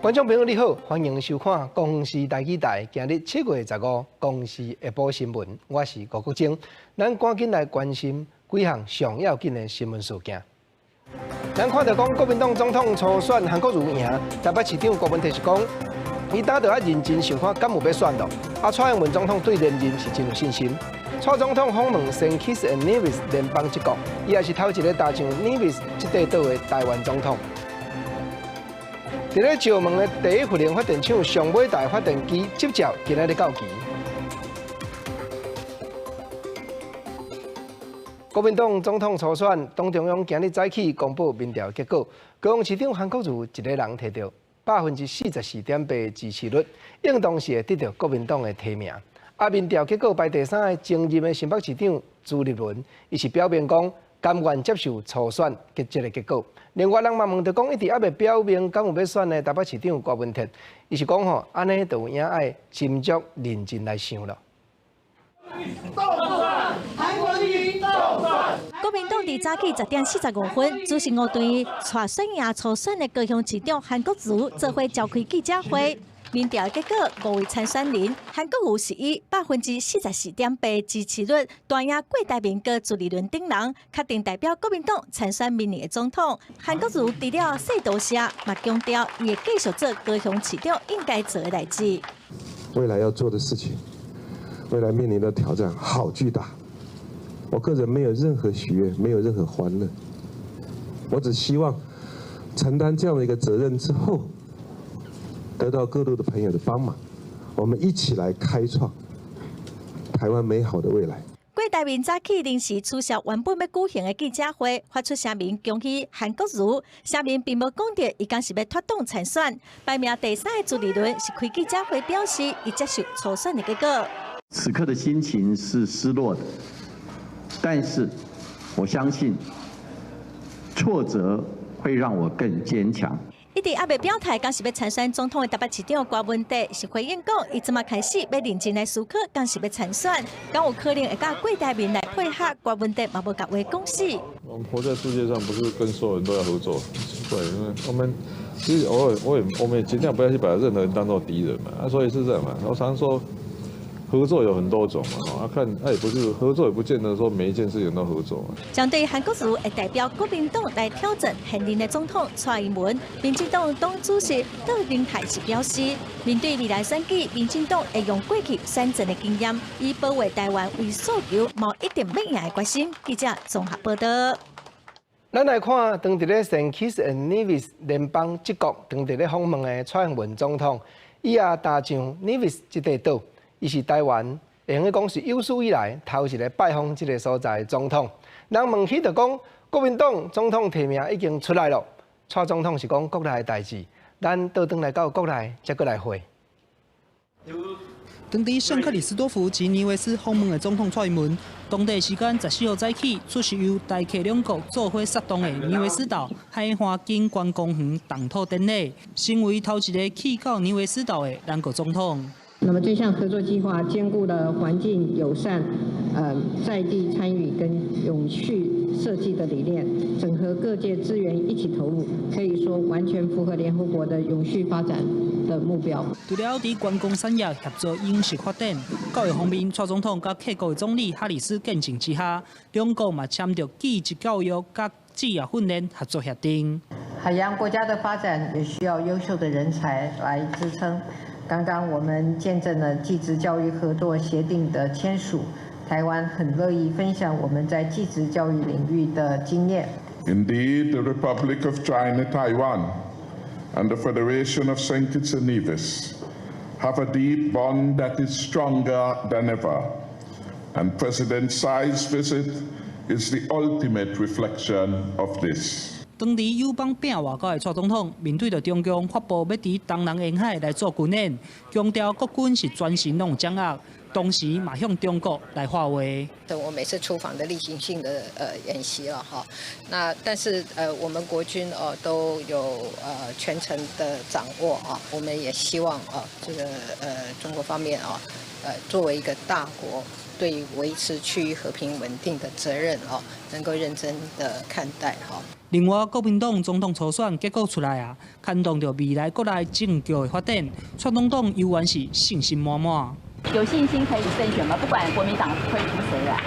觀眾朋友你好，歡迎收看公視台語台今日7月15公視下晡新聞，我是吳國晶。咱趕緊來關心幾項上要緊的新聞事件。咱看著講國民黨總統初選韓國瑜贏，台北市長柯文哲是講，伊今著愛認真想看敢有欲選囉。啊，蔡英文總統對連任是真有信心。蔡總統訪問聖基茨和尼維斯聯邦這國，伊也是頭一个踏上尼維斯這塊島的台灣總統。佇咧石門的第一核能發電廠上尾台發電機執照今仔日到期。國民黨總統初選，黨中央今日早起公布民調結果，高雄市長韓國瑜一个人提著44.8%的支持率，應當是會得著國民黨的提名。啊，民調結果排第三的前任的新北市長朱立倫，伊是表明講甘願接受初選結這个結果。另外，人嘛問著講，一直猶未表明敢有欲選的台北市長柯文哲，伊是講吼，按呢就有影愛斟酌認真來想囉。國民黨佇早起10點45分，主席吳敦義帶選贏初選的高雄市長韓國瑜做伙召開記者會。民調結果，五位參選人韓國瑜是以44.8%支持率，大贏郭台銘佮朱立倫等人，確定代表國民黨參選明年的總統。韓國瑜除了說多謝，嘛強調伊會繼續做高雄市長應該做的代誌。未來要做的事情，未來面臨的挑戰好巨大。我個人沒有任何喜悅，沒有任何歡樂，我只希望承擔這樣的一個責任之後，得到各路的朋友的幫忙，我們一起來開創台灣美好的未來。郭台銘早起臨時取消原本欲舉行的記者會，發出聲明恭喜韓國瑜。聲明並無講著伊敢是欲脫黨參選。排名第三的朱立倫是開記者會表示，伊接受初選的結果。此刻的心情是失落的，但是我相信挫折會讓我更堅強。一直猶未表態，敢是欲參選總統的台北市長柯文哲是回應講，伊這馬開始欲認真來思考，敢是欲參選，敢有可能會佮郭台銘來配合？柯文哲嘛無共話講死。我們活在世界上，不是跟所有人都要合作，奇怪，因為我們其實偶爾我們也盡量不要去把任何人當做敵人嘛，啊，所以是這樣嘛。我常說合作有很多種嘛，啊，看，那也不是合作，也不見得說每一件事情都合作。針對韓國瑜會代表國民黨來挑戰現任的總統蔡英文，民進黨黨主席卓榮泰是表示，面對未來選舉，民進黨會用過去選戰的經驗，以保衛台灣為訴求，無一定欲贏的決心。記者綜合報道。咱來看，當佇咧聖基茨和尼維斯聯邦這國，當佇咧訪問的蔡英文總統，伊也踏上尼維斯這塊島。伊是台灣，會用講是有史以來頭一个拜訪這个所在的總統。人問起就講，國民黨總統提名已經出來了。蔡總統是講國內的代誌，咱倒轉來到國內，才閣來會。當佇聖克里斯多福及尼維斯訪問的總統蔡英文，當地時間14號早起出席由台客兩國做伙策動的尼維斯島海岸景觀公園動土典禮，成為頭一个去到尼維斯島的南國總統。那麼這項合作計劃兼顧了環境友善、在地參與跟永續設計的理念，整合各界資源一起投入，可以說完全符合聯合國的永續發展的目標。除了佇觀光產業協助永續發展，教育方面，蔡總統佮客國的總理哈里斯見證之下，兩國嘛簽著技職教育佮職業訓練合作協定。海洋國家的發展也需要優秀的人才來支撐。剛剛我們見證了技職教育合作協定的簽署，台灣很樂意分享我們在技職教育領域的經驗。 Indeed, the Republic of China, Taiwan, and the Federation of Saint Kitts and Nevis have a deep bond that is stronger than ever, and President Tsai's visit is the ultimate reflection of this. 當佇友邦拚外交的蔡總統，面對著中共發布欲佇東南沿海來做軍演，強調國軍是全權攏有掌握，同時嘛向中國來發話。我每次出訪的例行性的演習了哈，那但是我們國軍哦都有全程的掌握啊，我們也希望啊這個中國方面啊作為一個大國，對維持區域和平穩定的責任哦，能夠認真的看待哈。另外，國民黨總統初選結果出來啊，牽動著未來國內政局的發展。蔡總統猶原是信心滿滿。有信心可以勝選嗎？不管國民黨推出誰來。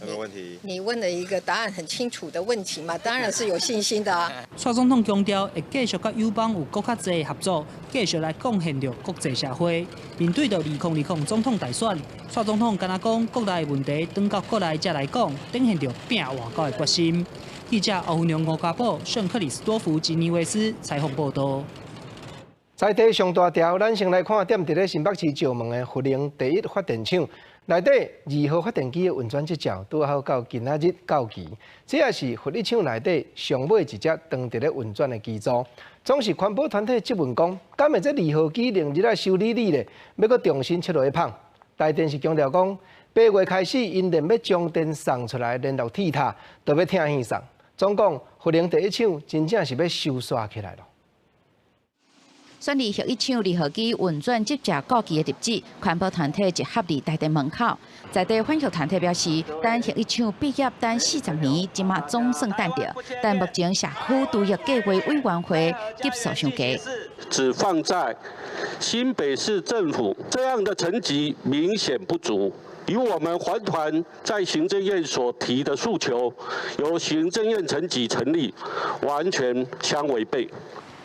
有沒有問題？你問了一個答案很清楚的問題嘛，當然是有信心的啊。蔡總統強調會繼續佮友邦有閣較濟合作，繼續來貢獻著國際社會。面對著2020總統大選，蔡總統敢若講國內問題，轉到國內才來講，展現著拚外交的決心。記者歐良吳家寶、聖克里斯多福吉尼維斯採訪報導。在地上大條，咱先來看踮佇咧新北市石門的核能第一發電廠內底二號發電機的運轉執照，拄好到今仔日到期。這也是核一廠內底上尾一隻當佇咧運轉的機組。總是環保團體質問講，敢會這二號機連日來修理理咧，欲閣重新切落去麭？台電是強調講，8月開始，𪜶連欲將電送出來連絡鐵塔，都欲拆去送。總講，核能第一廠真正是欲收煞起來囉。選離核一廠二號機運轉執照過期的日子，環保團體集合佇台電門口。在地反核團體表示，等核一廠畢業等40年，這馬總算等著。但目前社區除役計劃委員會級數傷低，只放在新北市政府這樣的層級明顯不足。與我們環團在行政院所提的訴求，由行政院層級成立，完全相違背。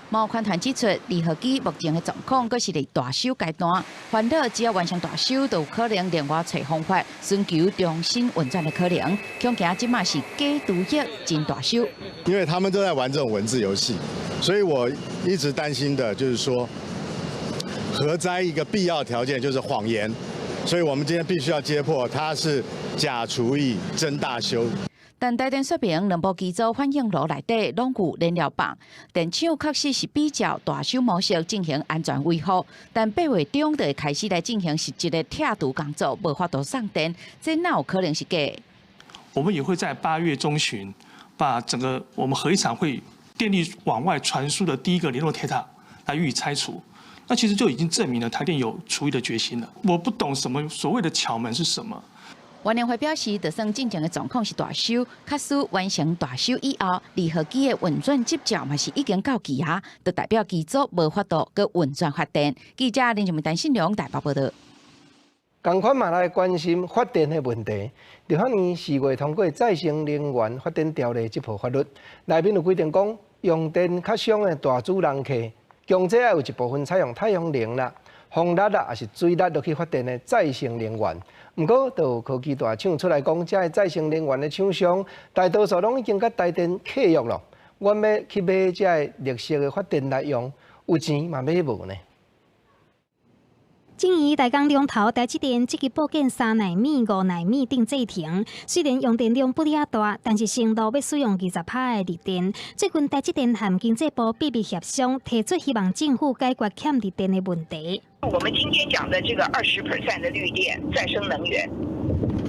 嘛環團指出，二號機目前的狀況閣是佇大修階段，煩惱只要完成大修，就有可能另外揣方法，尋求重新運轉的可能。恐驚這馬是假除役真大修。因為他們都在玩這種文字遊戲，所以我一直擔心的就是說，核災一個必要條件就是謊言，所以我們今天必須要揭破，它是假除役真大修。但台電說明，兩部機組反應爐內底攏有燃料棒，電廠確實是比照大修模式進行安全維護，但8月中就會開始來進行實質的拆除工作，無法度送電，這哪有可能是假？我們也會在8月中旬，把整個我們核一廠會電力往外傳輸的第一個聯絡鐵塔來予以拆除。那其實就已經證明了台電有除役的決心了。我不懂什麼所謂的巧門是什麼。原聯會表示，就算進前的狀況是大修，假使完成大修以後，二號機的運轉執照嘛是已經到期啊，就代表機組無法度閣運轉發電。記者林靜文、陳信良台北報導。仝款嘛來關心發電的問題。立法院4月通過再生能源發展條例這部法律，內面有規定講，用電較省的大主人客，強制愛有一部分採用太陽能啦、風力啦，抑是水力落去發電的再生能源。毋過，就有科技大廠出來講，這个再生能源的廠商，大多數攏已經佮台電契約囉。阮欲去買這个綠色的發電來用，有錢嘛買無呢？今年大江龍頭台積電積極布建3奈米、5奈米等製程，雖然用電量不爾大，但是承諾欲使用20%的綠電。最近台積電和經濟部秘密協商，提出希望政府解決欠綠電的問題。我們今天講的這個20% 的綠電再生能源，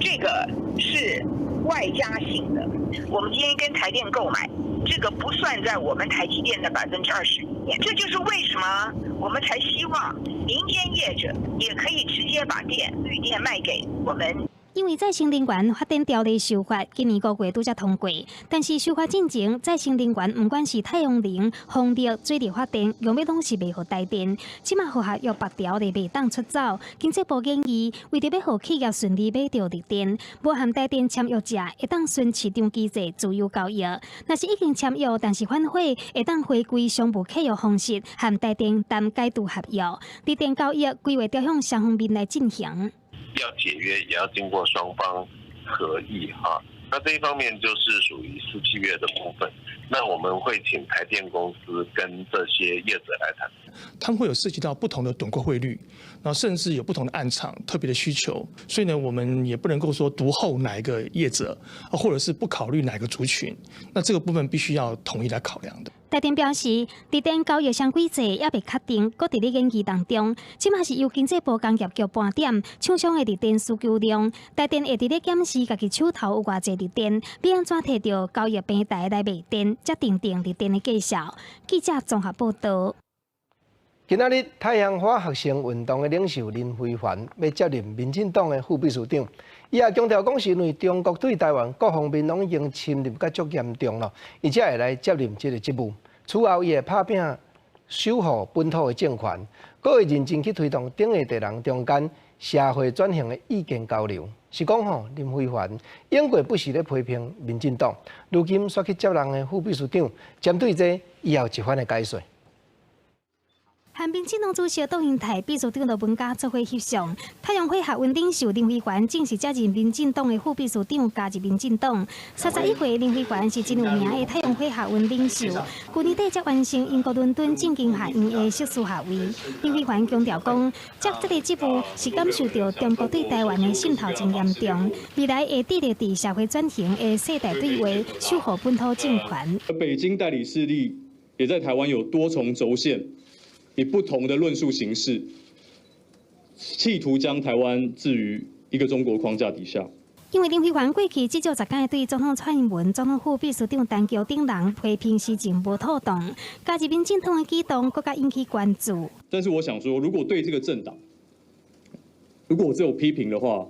這個是外加性的。我們今天跟台電購買，這個不算在我們台積電的20%裡面。這就是為什麼我們才希望民間業者也可以直接把電綠電賣給我們。因為再生能源發展條例修法，今年5月拄才通過，但是修法進前，再生能源毋管是太陽能、風力、水力發電，用欲攏是賣予台電。這馬合約縛條例袂當出走，經濟部建議，為著欲予企業順利買著綠電，無和台電簽約者會當循市場機制自由交易；若是已經簽約，但是反悔，會當回歸商務契約方式，和台電談解除合約。綠電交易規劃著向雙方面來進行。要解約也要經過雙方合意哈，那這一方面就是屬於私契約的部分，那我們會請台電公司跟這些業者來談。他們會有涉及到不同的躉購匯率，然後甚至有不同的案場特別的需求，所以呢，我們也不能夠說獨厚哪一個業者，或者是不考慮哪個族群，那這個部分必須要統一來考量的。台電表示，綠電交易相規則猶未確定，閣佇咧研議當中。這馬是由經濟部工業局盤點廠商的綠電需求量，台電會佇咧檢視家己手頭有偌濟綠電，欲按怎提著交易平台來賣電，才定定綠電的價數。記者綜合報導。今仔日太陽花學生運動的領袖林飛帆欲接任民進黨的副秘書長，伊也強調講是因為中國對台灣各方面攏已經侵入甲足嚴重咯，伊才會來接任這个職務。此後，伊會拍拚守護本土的政權，閣會認真去推動頂下地人中間社會轉型的意見交流。是講吼，林飛帆永過不時咧批評民進黨，如今煞去接人的副秘書長，針對這伊也有一番的解說。和民進黨主席卓榮泰、秘書長羅文嘉做伙翕相，太陽花學運領袖林飛帆正式接任民進黨的副秘書長，加入民進黨。31歲林飛帆是真有名的太陽花學運領袖，去年底才完成英國倫敦政經學院的碩士學位。林飛帆強調講，接這個職務是感受到中國對台灣的滲透真嚴重，未來會致力佇社會轉型的世代對話，守護本土政權。北京代理勢力也在台灣有多重軸線。以不同的論述形式，企圖將台灣置於一個中國框架底下。因為林飛帆過去至少十擺對總統蔡英文、總統府秘書長陳菊等人批評施政無妥當，加入民進黨的舉動，閣較引起關注。但是我想說，如果對這個政黨，如果我只有批評的話，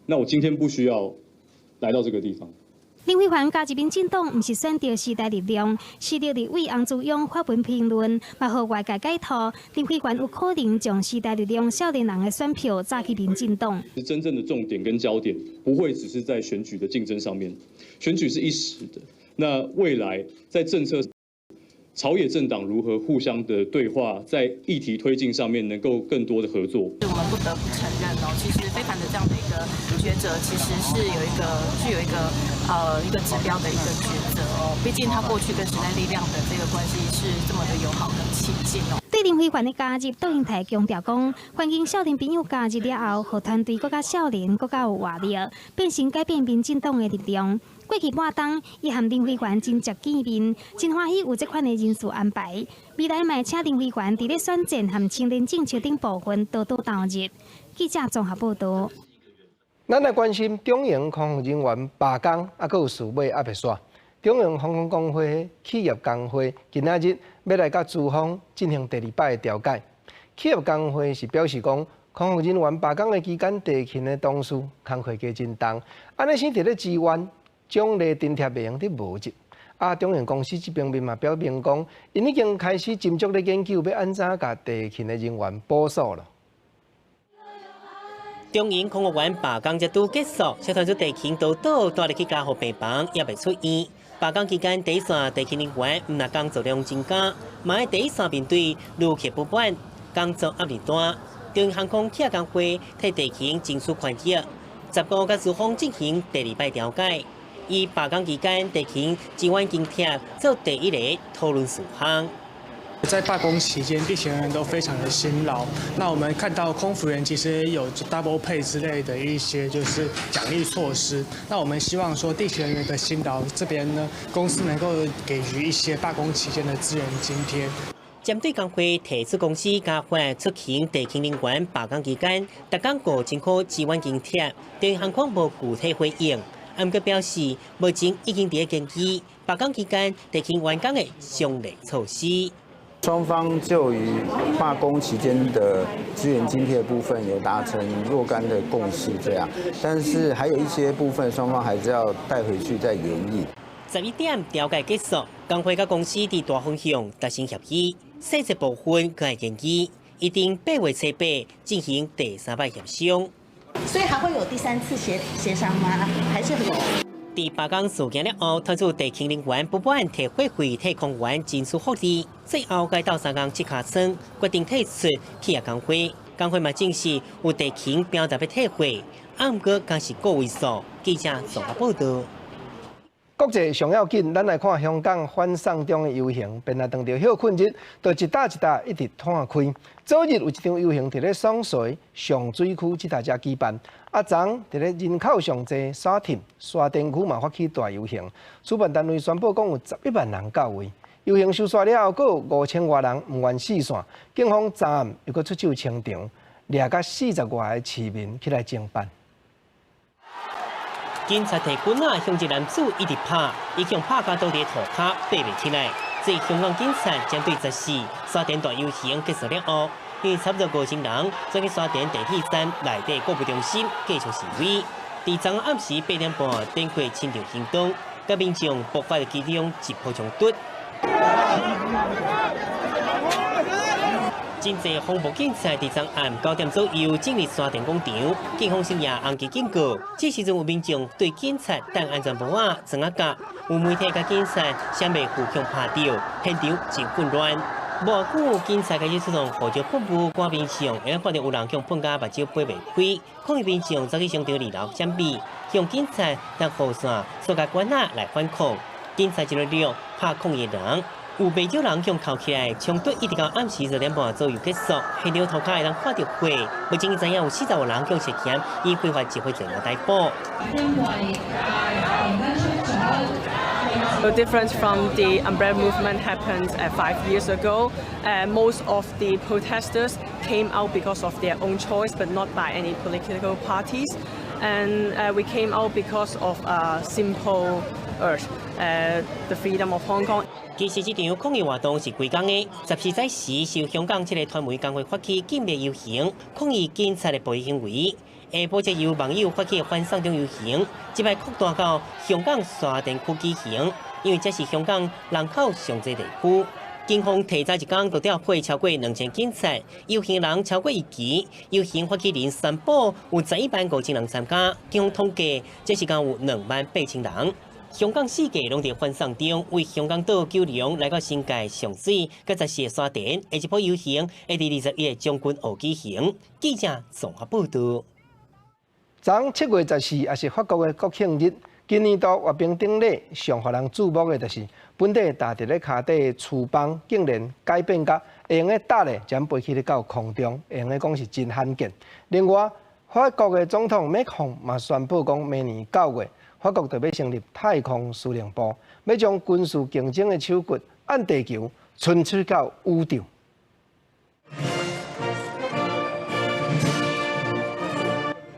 那我今天不需要來到這個地方。林飛帆加入民進黨，毋是選擇時代力量，時代立委洪慈庸發文評論，嘛予外界解讀。林飛帆有可能將時代力量少年人的選票轉去民進黨。真正的重點跟焦點，不會只是在選舉的競爭上面，選舉是一時的。那未來在政策朝野政黨如何互相的對話，在議題推進上面能夠更多的合作。我們不得不承認哦，其實飛帆的這樣的一個抉擇，其實是有一個具有一個指標的一個抉擇哦。畢竟他過去跟時代力量的這個關係是這麼的友好跟親近哦。對林飛帆的加入，卓榮泰強調講，歡迎少年朋友加入了後，予團隊閣較少年，閣較有活力，變成改變民進黨的力量。過去半冬，伊和林飛帆真常見面，真歡喜有這款的人事安排。未來嘛會請林飛帆佇咧選戰和青年政策等部分多多投入。記者綜合報道。咱來關心中營空服人員罷工，猶閣有事尾猶未煞。中營航空工會企業工會今仔日欲來佮資方進行第二擺的調解。企業工會是表示講，空服人員罷工的期間，地勤的同事工課加真重，按呢先佇咧支援，獎勵津貼袂用得無入。啊，中營公司這邊面嘛表明講，𪜶已經開始斟酌咧研究，欲按怎共地勤的人員補數囉。中營空服員罷工才拄結束，小團組地勤都倒帶入去加護病房，猶未出院。罷工期間，第一線地勤人員毋但工作量增加，嘛愛第一線面對旅客不滿，工作壓力大。中營航空企業工會替地勤爭取權益，15佮資方進行第二擺調解，以罷工期間地勤支援津貼做第一個討論事項。在罷工期間，地勤人員都非常的辛勞。那我們看到空服員其實也有 double pay 之類的一些就是獎勵措施。那我們希望說地勤人員的辛勞這邊呢，公司能夠給予一些罷工期間的資源津貼。針對工會提出公司加發出勤地勤人員罷工期間，逐工5000塊支援津貼，中營航空無具體回應。毋過表示，目前已經佇咧研究罷工期間地勤員工的獎勵措施。雙方就於罷工期間的資源津貼部分有達成若干的共識，這樣，但是還有一些部分雙方還是要帶回去再研議。 11點調解結束，工會佮公司佇大方向達成協議，細節部分閣愛研究，預定8月初8進行第三擺協商。所以還會有第三次協商嗎？還是有？佇罷工事件了後，團組地勤人員不滿提貨費替空員爭取福利，最後共鬥相共這尻川，決定退出企業工會。工會嘛證實有地勤表達欲退會，毋過敢是個位數。記者綜合報道。國際上要緊，咱來看香港反送中的遊行，便來當著歇睏日，就一搭一搭一直湠開。昨日有一場遊行佇咧雙水上水區這搭遮舉辦，啊，昨佇咧人口上濟沙田沙田區嘛發起大遊行，主辦單位宣布講有11萬人到位。遊行收煞了後，閣有5000外人毋願四散，警方昨暗又閣出手清場，掠甲40外个市民起來偵辦。警察提棍仔向一男子一直拍，伊共拍甲倒佇塗跤爬袂起來。所以香港警察針對14沙田大遊行結束了後，因為差不多5000人轉去沙田地鐵站內底購物中心繼續示威。佇昨暗時8點半，展開清場行動，佮民眾爆發的其中一波衝突。真濟防暴警察佇昨暗9點左右進入沙田廣場，警方深夜紅旗警告。這時陣有民眾對警察戴安全帽仔裝仔甲，有媒體佮警察相袂互相拍著，現場真混亂。無久，警察開始出動胡椒噴霧趕民眾，會看著有人共噴甲目睭飛袂開，抗議民眾走去商場2樓閃避，向警察當雨傘、塑膠管仔來反抗。警察一路拍抗議人。有袂少人共銬起來，衝突一直到暗時10點半左右結束。現場塗跤會當看著血，目前知影有40多人共涉嫌以非法集會罪名逮捕。 The difference from the umbrella movement happened 5 years ago. Most of the protesters came out because of their own choice, but not by any political parties. And we came out because of a simple urge, the freedom of Hong Kong. 其實這場抗議活動是規工的，14早時是由香港7個傳媒工會發起禁令遊行，抗議警察的暴力行為。下晡則由網友發起反送中遊行，這擺擴大到香港沙田區舉行，因為這是香港人口上濟地區。警方提早一工就調配超過2000警察，遊行人超過預期。遊行發起人宣布有11萬5千人參加，警方統計這時間有2萬8千人。香港四界攏佇反送中，為香港島、九龍來到新界上水，佮14個沙田，下一波遊行會佇21日將軍澳舉行。記者綜合報導。昨7月14也是法國的國慶日，今年度閱兵典禮上予人注目的就是本地踏佇咧跤底的翅膀，竟然改變甲會用得搭咧，將飛起咧到空中，會用得講是真罕見。另外，法國的總統馬克宏嘛宣布講，明年9月，法國就欲成立太空司令部，欲將軍事競爭的手骨按地球伸出到宇宙。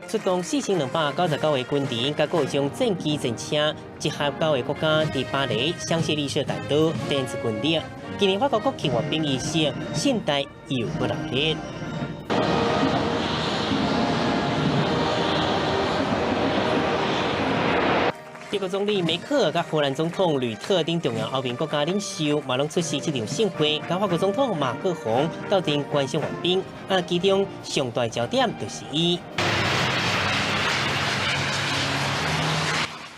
出動4299個軍人，佮各種戰機、戰車，集合9個國家佇巴黎香榭麗舍大道展示軍力。今年法國國慶閱兵儀式，盛大又閣熱鬧。德國總理梅克爾佮荷蘭總統呂特等重要歐盟國家領袖嘛攏出席這場盛會，佮法國總統馬克宏鬥陣觀賞閱兵。啊，其中上大焦點就是伊。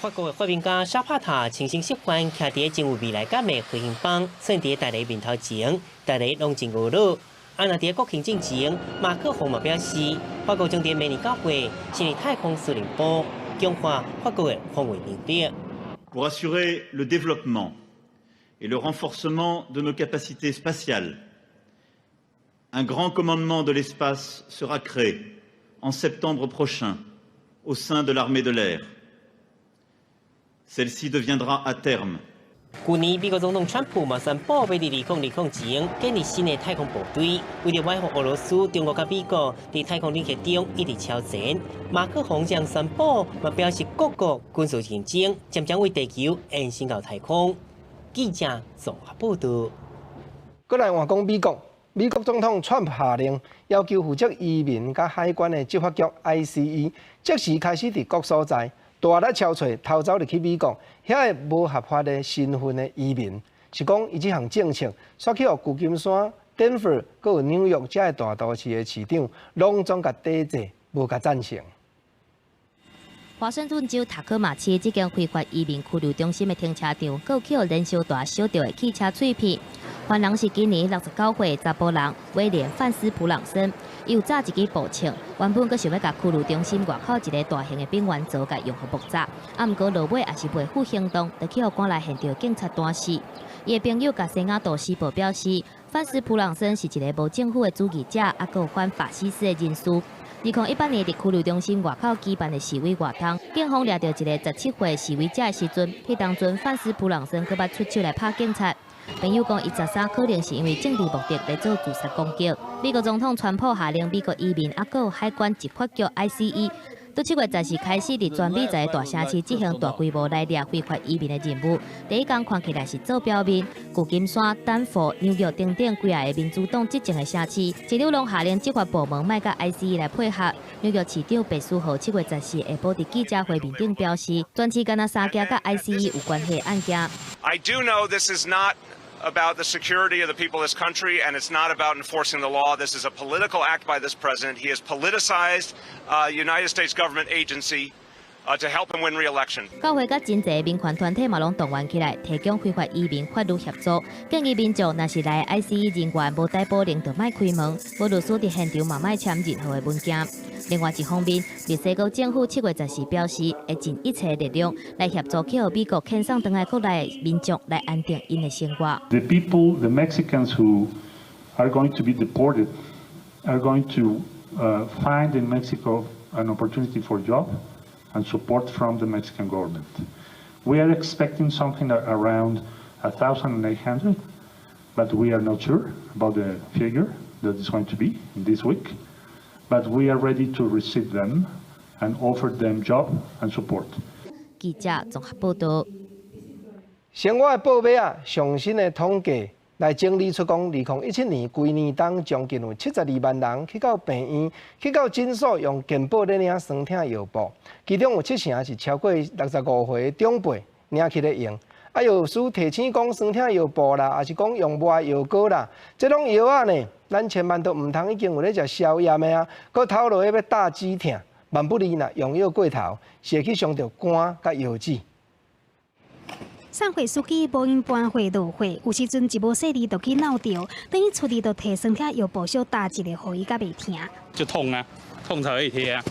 法國的發明家沙帕塔親身示範，徛佇真有未來感的飛行棒，竄佇大家面頭前，大家攏真愕愕。啊，若佇國慶進前，馬克宏嘛表示，法國將佇明年9月成立太空司令部，強化法國的防衛能力。 Pour assurer le développement et le renforcement de nos capacités spatiales, un grand commandement de l'espace sera créé en septembre prochain au sein de l'armée de l'air. Celle-ci deviendra à terme. 去年美國總統川普嘛宣布，欲佇2020前建立新的太空部隊，為著維護俄羅斯、中國佮美國佇太空領域中一直超前。馬克宏這樣宣布，嘛表示各國軍事競爭漸漸為地球延伸到太空。記者綜合報導。閣來換講美國，美國總統川普下令要求負責移民佮海關的執法局 ICE 即時開始佇各所在。大力敲揣偷走入去美國，遐个無合法的身份的移民，是講伊這項政策，煞去予舊金山、丹佛、閣有紐約這个大都市的市長，攏總共抵制，無共贊成。華盛頓州塔科馬市這間非法移民拘留中心的停車場，閣有去予燃燒彈燒著的汽車碎片。犯人是今年69歲查埔人威廉范斯普朗森，伊有紮一支步槍，原本閣想欲共拘留中心外口一个大型的兵員槽共用予爆炸，啊，毋過落尾也是袂付行動，就去予趕來現場警察彈死。伊的朋友共西雅圖時報表示，范斯普朗森是一个無政府的主義者，啊，閣有反法西斯的人士。2018年，佇拘留中心外口舉辦的示威活動，警方掠著一个17歲示威者的時陣，彼當陣范斯普朗森閣捌出手來拍警察。朋友講，伊13可能是因為政治目的來做自殺攻擊。美國總統川普下令美國移民啊，閣有海關執法局 ICE 佇7月14開始，佇全美十个大城市執行大規模來掠非法移民的任務。第一工看起來是做表面，舊金山、丹佛、紐約等等幾仔个民主黨執政的城市，市長攏下令執法部門莫佮 ICE 來配合。紐約市長白思豪7月14下晡佇記者會面頂表示，全市干焦三件佮 ICE 有關係的案件。 I do know this is not about the security of the people of this country, and it's not about enforcing the law. This is a political act by this president. He has politicized a United States government agency to help him win re-election. 教會佮真濟民權團體嘛攏動員起來，提供非法移民法律協助，建議民眾若是來 ICE 人員無逮捕令，就莫開門，無律師佇現場嘛莫簽任何的文件。另外一方面，墨西哥政府7月14表示，會盡一切力量來協助去予美國遣送轉來國內的民眾來安定𪜶的生活。 The people, the Mexicans who are going to be deported, are going to find in Mexico an opportunity for job and support from the Mexican government. We are expecting something around 1,800, but we are not sure about the figure that is going to be in this week. But we are ready to receive them and offer them job and support. 記者綜合報道。生活的報尾啊，上新的統計來整理出講，2017年規年當將近有72萬人去到病院、去到診所用健保咧領酸痛藥布，其中有七成是超過65歲的長輩領去咧用。啊，藥師提醒講酸痛藥布啦，抑是講用抹藥膏啦，這種藥仔呢，咱千萬都毋通已經有咧食消炎的啊，閣透落去欲打止痛，萬不利若用藥過頭，是會去傷著肝佮腰子。送貨司機無閒搬貨落貨，有時陣一無細膩就去鬧著，等於出去就提酸痛藥布小打一个，予伊才袂疼。就痛啊，痛才會貼啊，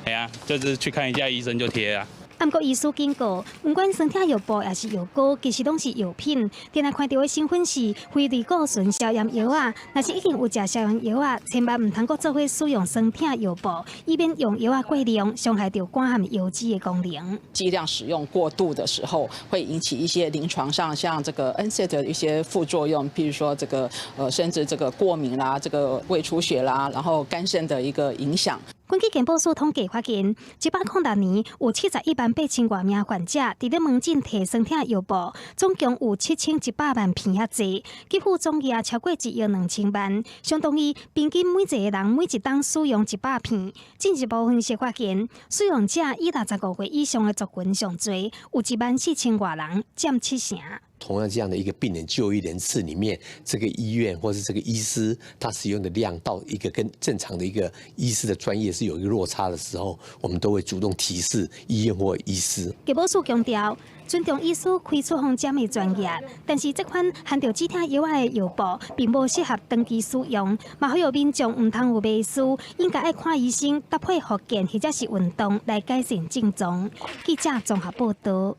係啊，就是去看一下醫生就貼啊。毋過醫師警告，毋管酸痛藥布抑是藥膏，其實攏是藥品。定定看著的成分是非類固醇消炎藥仔，若是已經有食消炎藥仔，千萬毋通閣做伙使用酸痛藥布，以免用藥仔過量，傷害著肝和腰子的功能。劑量使用過度的時候，會引起一些臨床上像這個 NSAID 的一些副作用，譬如說這個甚至這個過敏啦、這個胃出血啦，然後肝腎的一個影響。根據健保署統計發現，106年有71萬8千外名患者佇咧門診提酸痛藥布，總共有7100萬片遐濟，給付總額超過1億2千萬，相當於平均每一个人每一冬使用100片。進一步分析發現，使用者以65歲以上的族群上濟，有1萬4千外人，佔七成。同樣這樣的一個病人就醫人次裡面，這個醫院或是這個醫師，他使用的量到一個跟正常的一個醫師的專業是有一個落差的時候，我們都會主動提示醫院或醫師。健保署強調，尊重醫師開處方笺的專業，但是這款含著止痛藥仔的藥布，並無適合長期使用，嘛呼籲民眾毋通有迷思，應該愛看醫生搭配復健或者是運動來改善症狀。記者綜合報道。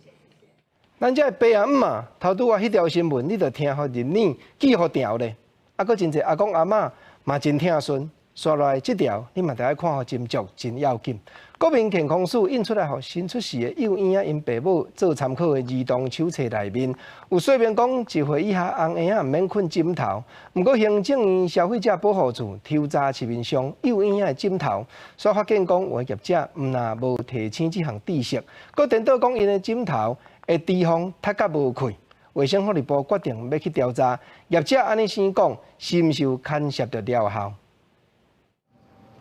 咱這爸仔姆仔，頭拄仔彼條新聞，你著聽予入耳，記予牢咧。啊，閣真濟阿公阿嬤嘛真疼孫，紲落來這條，你嘛著愛看予斟酌，真要緊。國民健康署印出來予新出世的幼嬰仔𪜶爸母做參考的兒童手冊內面，有說明講1歲以下甕嬰仔毋免睏枕頭。毋過行政院消費者保護處抽查市面上幼嬰仔的枕頭，煞發現講有的業者毋但無提醒這項知識，閣顛倒講𪜶的枕頭會脂肪踢甲無氣。衛生福利部決定欲去調查業者按呢生講，是毋是有牽涉著療效？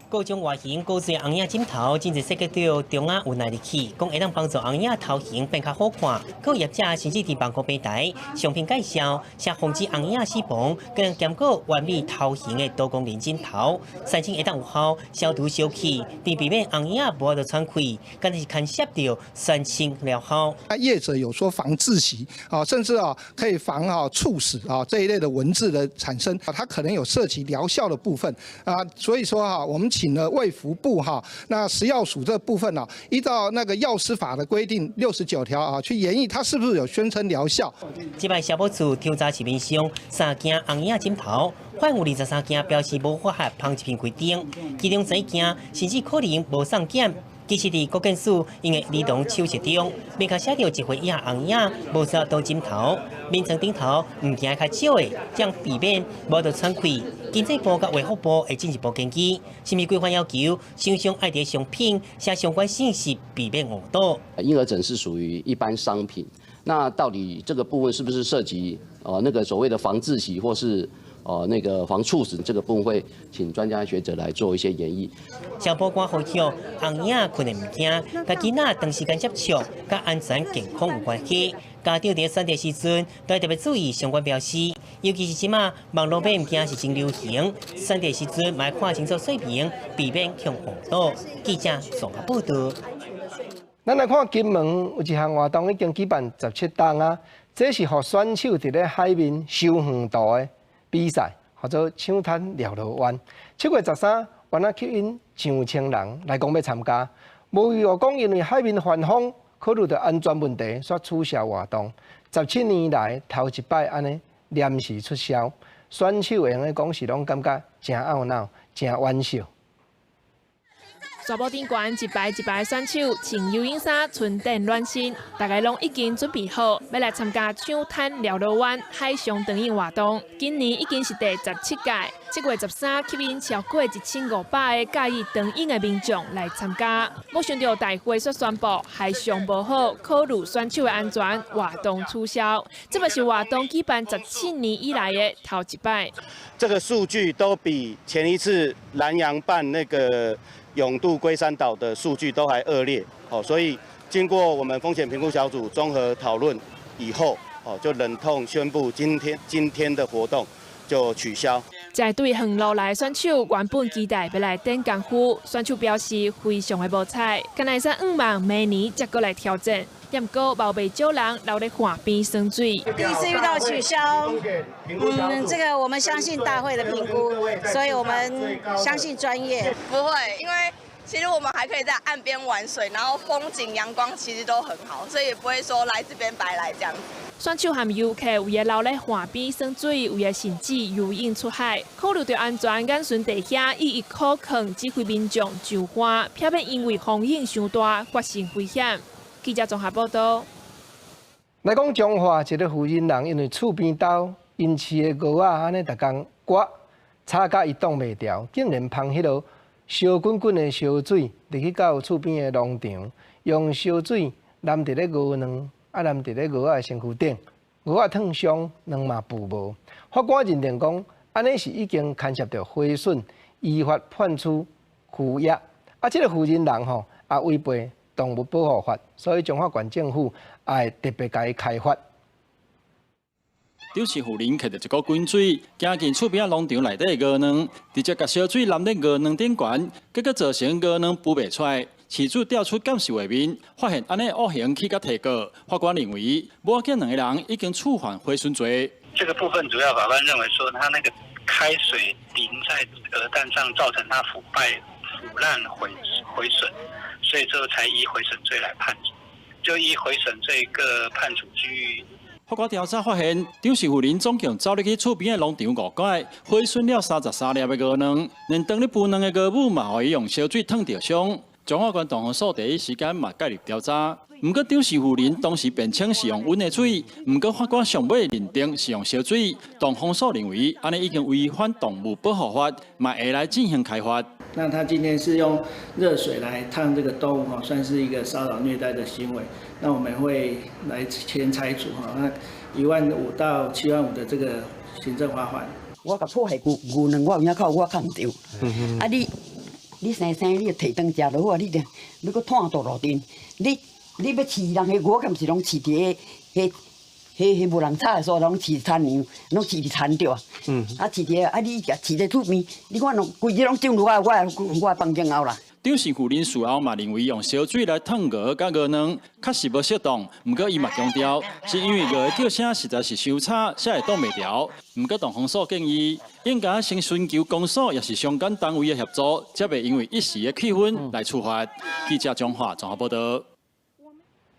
各種外形、古錐甕嬰枕頭，真濟設計著中仔有耐力氣，講會當幫助甕嬰頭型變較好看。閣有業者甚至佇網路平台商品介紹，寫防止甕嬰死亡，閣兼顧完美頭型的多功能枕頭，聲稱會當有效消毒消氣，佇避免甕嬰無法度喘氣，敢若是牽涉著宣稱療效。啊，業者有說防窒息啊，甚至啊可以防啊猝死啊這一類的文字的產生，它可能有涉及療效的部分啊，所以說哈，我們請了衛福部哈，那食藥署這部分啊，依照那個藥師法的規定69條啊，去研議它是不是有宣稱療效。這擺消保處抽查市面上三件甕嬰枕頭，發現有23件標示無符合芳食品規定，其中11件甚至可能無送檢。其實佇國健署𪜶的兒童手冊中，明確寫著一歲以下甕嬰無需動針頭，眠床頂頭毋件較少的，將避免無得喘氣。經濟部佮衛福部會進一步研究，啥物規範要求，廠商愛佇商品寫相關信息，避免誤導。嬰兒枕是屬於一般商品，那到底這個部分是不是涉及那個所謂的防窒息或是那個防猝死這個部分，會請專家學者來做一些研議。消保官呼籲，甕嬰睏的物件，佮囡仔長時間接觸，佮安全健康有關係。家長佇選擇時陣，都愛特別注意相關標示，尤其是這馬網路買物件是真流行，選擇時陣嘛愛看清楚說明，避免予誤導。記者綜合報道。咱來看金門有一項活動已經舉辦17冬啊，這是予選手佇咧海面修魚圖的比賽，號做搶灘尞螺灣。7月13，原來吸引上千人來講欲參加，無預料講因為海面翻風，考慮著安全問題，煞取消活動。17年來頭一擺按呢臨時取消，選手會用得講是攏感覺誠懊惱、誠惋惜。沙埔頂懸一排一排選手穿游泳衫、春頂暖身，大家攏已經準備好，欲來參加搶灘尞螺灣海上長泳活動。今年已經是第17屆，7月13吸引超過1500个佮意長泳的民眾來參加。無想著大會煞宣布海象無好，考慮選手的安全，活動取消。這嘛是活動舉辦17年以來的頭一擺。這個數據都比前一次蘭陽辦那個泳渡龜山島的數據都還惡劣，哦，所以經過我們風險評估小組綜合討論以後，哦，就忍痛宣布今天的活動就取消。這對遠路來選手原本期待欲來展功夫，選手表示非常的無彩，敢若會使向望明年才閣來挑戰。毋過，嘛有袂少人留咧岸邊耍水。第一次遇到取消，這個我們相信大會的評估，所以我們相信專業。不會，因為其實我們還可以在岸邊玩水，然後風景、陽光其實都很好，所以也不會說來這邊白來這樣子。選手和遊客為了留咧岸邊耍水，有的甚至游泳出海。考慮著安全，眼巡地遐一一可控，指揮民眾上岸，避免因為風湧傷大發生危險。記者綜合報道。來講彰化一个婦人，因為厝邊兜𪜶飼的鵝仔按呢逐工割，吵甲伊擋袂牢，竟然芳彼落燒滾滾的燒水入去到厝邊的農場，用燒水淋佇咧鵝卵，啊淋佇咧鵝仔的身軀頂，鵝仔燙傷，卵嘛孵無。法官認定講，按呢是已經牽涉著毀損，依法判處拘役。啊，這个婦人人吼也違背動物保護法，所以彰化縣政府也會特別共伊開罰。張氏婦人揢著一股滾水，行進厝邊仔農場內底的鵝卵，直接共燒水淋咧鵝卵頂懸，結果造成鵝卵孵袂出來。飼主調出監視畫面，發現按呢惡行去共提告。法官認為，母囝兩个人已經觸犯毀損罪。這個部分主要法官認為說，他那個開水淋在鵝蛋上，造成它腐敗、腐爛、毀損。所以最後才依毀損罪來判，就依毀損罪各判處拘役。法官調查發現，張氏婦人總共走入去厝邊的農場五擺，毀損了33粒的鵝卵，連當咧孵卵的鵝母嘛，予伊用燒水燙著傷。彰化縣動防署第一時間嘛介入調查，毋過張氏婦人當時辯稱是用溫的水，毋過法官上尾認定是用燒水。動防署認為，按呢已經違反動物保護法，嘛會來進行開罰。那他今天是用熱水來燙這個動物，哈，算是一個騷擾虐待的行為。那我們會來先拆除，哈，那1.5萬到7.5萬的這個行政罰款。我共破壞牛牛卵，我有影較我較毋著。啊你生生你就提轉食就好啊！你就欲閣湠倒路陣，你欲飼人彼牛，敢毋是攏飼佇彼無人吵的所在，攏飼田娘，攏飼佇田著啊。啊，飼佇啊，你飼佇厝邊，你看攏規日攏進入我的房間後啦。張氏婦人事後嘛認為用燒水來燙鵝佮鵝卵確實無適當，毋過伊嘛強調，是因為鵝的叫聲實在是傷吵，才會擋袂牢。毋過動防署建議，應該先尋求公所抑是相關單位的協助，才袂因為一時的氣憤來處罰。記者張華綜合報道。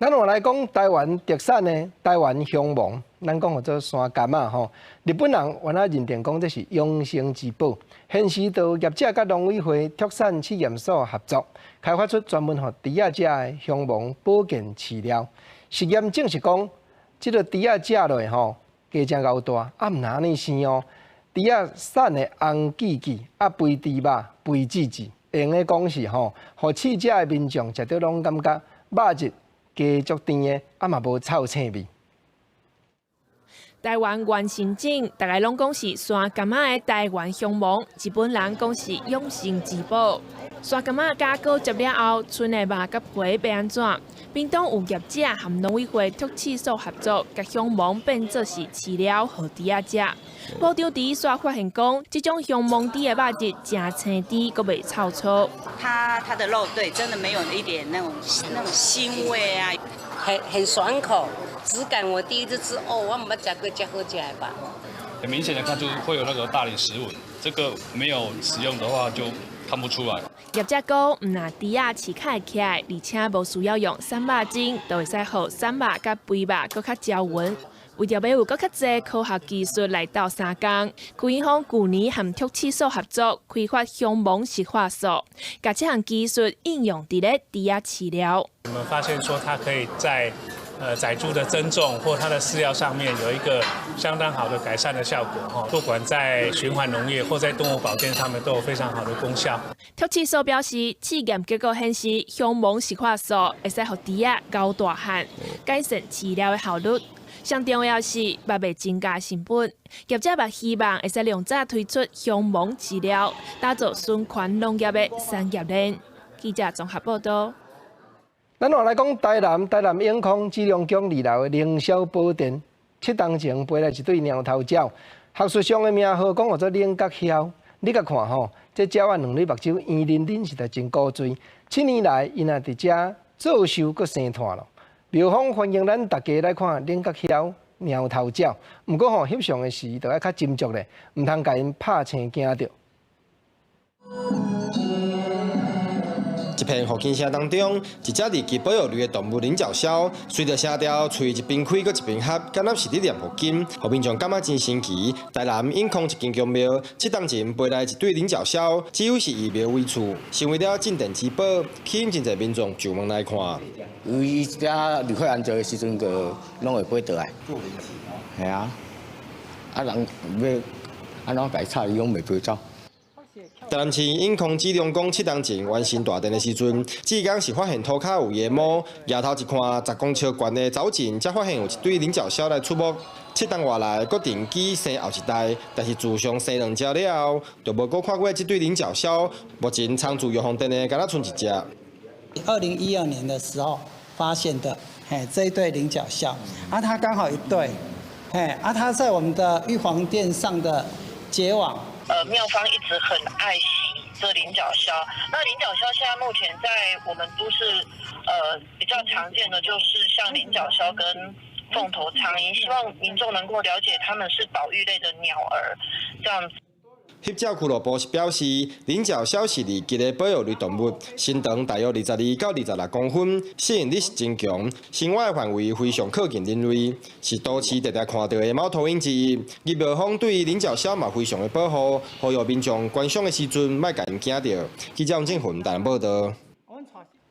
咱換來講台灣特產的台灣香芒，咱講號做山柑仔吼。日本人原來認定講這是養生之寶，現時就業者佮農委會畜產試驗所合作，開發出專門予豬仔食的香芒保健飼料。實驗證實講，這个豬仔食落吼，雞誠𠢕大，啊毋若按呢生哦。豬仔產的紅記記，啊肥豬肉、肥子子，用的講是吼，予試食的民眾食著攏感覺肉質加足甜的，啊嘛無臭腥味。台灣原生種，逐家攏講是山柑仔的台灣香芒，日本人講是養生之寶。山柑仔加果汁了後，賰的肉佮皮欲按怎？屏東有業者和農委會畜試所合作，共香芒變做是飼料，予豬仔食。部長佇煞發現講，這種香芒豬的肉質誠青甜，閣袂臭臊。它的肉對，真的沒有一點那種腥味啊，很爽口，質感我第一次吃哦，我毋捌食過遮好食的吧。很明顯的看出會有那個大理石紋，這個沒有使用的話就看不出來。業者講，毋但豬仔飼較會起來，而且無需要用瘦肉精，就會使予瘦肉佮肥肉閣較焦勻。為著欲有閣較濟科學技術來鬥相共，區永豐舊年和畜試所合作開發香芒植化素，共這項技術應用佇咧豬仔飼料。我們發現說，它可以在仔豬的增重或它的飼料上面有一個相當好的改善的效果，哈，不管在循環農業或在動物保健上面都有非常好的功效。畜試所表示，試驗結果顯示，香芒植化素會使予豬仔𠢕大漢，改善飼料的效率。上重要是，嘛袂增加成本。業者嘛希望會使量早推出香芒飼料，打造循環農業的產業鏈。記者綜合報道。咱換來講台南，台南永康紫龍宮二樓的凌霄寶殿，7冬前飛來一對貓頭鳥，學術上的名號講號做領角鴞。你共看吼，這鳥仔兩粒目睭圓淋淋，實在真古錐。7年來，𪜶也佇遮做壽閣生湠囉。廟方歡迎咱大家來看領角鴞、貓頭鳥，毋過吼，翕相的時著愛較斟酌咧，毋通共𪜶拍青驚著。一片胡琴聲當中，一隻二級保育類的動物領角鴞，隨著聲調，喙一邊開閣一邊合，敢若是佇念佛經，予民眾感覺真神奇。台南永康一間宮廟，7冬前飛來一對領角鴞，只有是以廟為厝，成為了鎮殿之寶，吸引真濟民眾上門來看。伊遮入伙安怎的時陣，就攏會飛倒來。係啊，啊人欲按怎共伊吵，伊攏袂飛走。台南市永康紫龍宮7冬前完成大殿的時陣，志工是發現塗跤有夜魔，抬頭一看，10公尺懸的藻井，才發現有一對領角鴞來出沒。7冬外來，閣定期生後一代，但是自從生兩隻了後，就無閣看過這對領角鴞。目前倉儲玉皇殿的，敢若賰一隻。2012年的時候發現的，嘿，這一對領角鴞，啊，它剛好一對，嘿，啊，它在我們的玉皇殿上的結網。廟方一直很愛惜這領角鴞。那領角鴞現在目前在我們都市，比較常見的就是像領角鴞跟鳳頭蒼鷹，希望民眾能夠了解它們是保育類的鳥兒，這樣子。翕照俱樂部是表示，領角鴞是二級的保育類動物，身長大約22到26公分，適應力是真強，生活的範圍非常靠近人類，是都市常常看到的貓頭鷹之一。而廟方對領角鴞嘛非常的保護，呼籲民眾觀賞的時陣莫共𪜶驚著。記者王正雲台南報道。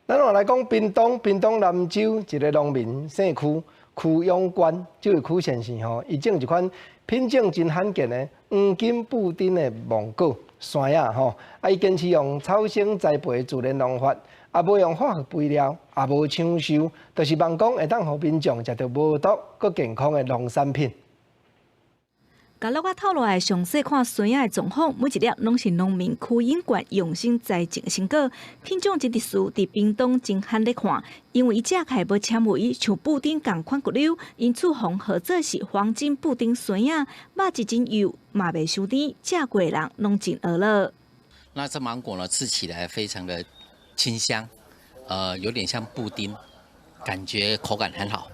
咱換來講，屏東屏東南州一个農民姓區，區永關，這位區先生吼，伊種一款品種真罕見的黃金布丁的芒果山仔吼，啊，伊堅持用草生栽培自然農法，也無用化學肥料，也無搶收，就是望講會當予民眾食著無毒、閣健康的農產品。共橐仔透落來，詳細看山仔的狀況，每一粒攏是農民區永冠用心栽種的成果。品種真特殊，佇屏東真罕咧看，因為伊食起來無纖維，像布丁仝款骨溜，因此予號做是黃金布丁山仔，肉質真幼，嘛袂傷甜，食過的人攏真呵咾。那這芒果呢，吃起來非常的清香，有點像布丁，感覺口感很好。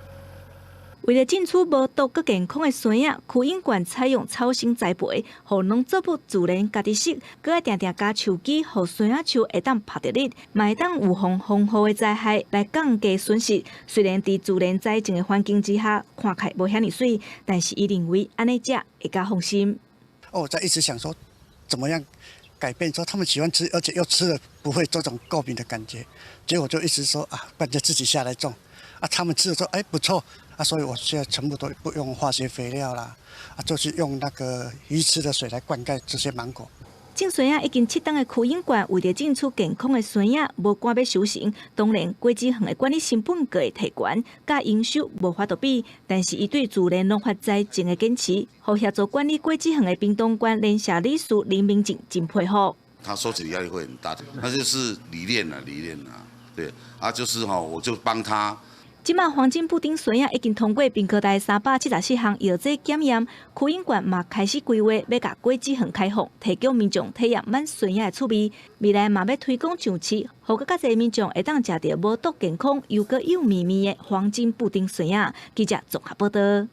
為了種出無毒閣健康的萱仔，區永縣採用草生栽培，予農作物自然家己熟，閣愛定定加樹枝，予萱仔樹會當曬著日，嘛會當預防風雨的災害來降低損失。雖然佇自然栽種的環境之下，看起來無遐爾媠，但是伊認為按呢食會較放心。哦，我在一直想說，怎麼樣改變，說他們喜歡吃，而且又吃了不會這種過敏的感覺。結果就一直說啊，不然就自己下來種。啊，他們吃了說，哎，不錯。啊，所以我現在全部都不用化學肥料啦，啊，就是用那個魚池的水來灌溉這些芒果。種萱仔已經7冬的區永縣，為著種出健康的萱仔，無趕欲收成。當然，果子園的管理成本閣會提懸，佮營收無法度比。但是，伊對自然農法栽種的堅持，予協助管理果子園的屏東縣聯社理事林明靜真佩服。他收取壓力會很大，那就是理念啦，理念啦，對，啊，就是吼，我就幫他。這馬黃金布丁萱仔已經通過屏科大374項藥劑檢驗，區永縣嘛開始規劃欲共果子園開放，提供民眾體驗挽萱仔的趣味。未來嘛欲推廣上市，予閣較濟民眾會當食著無毒健康又閣幼綿綿的黃金布丁萱仔。記者綜合報導。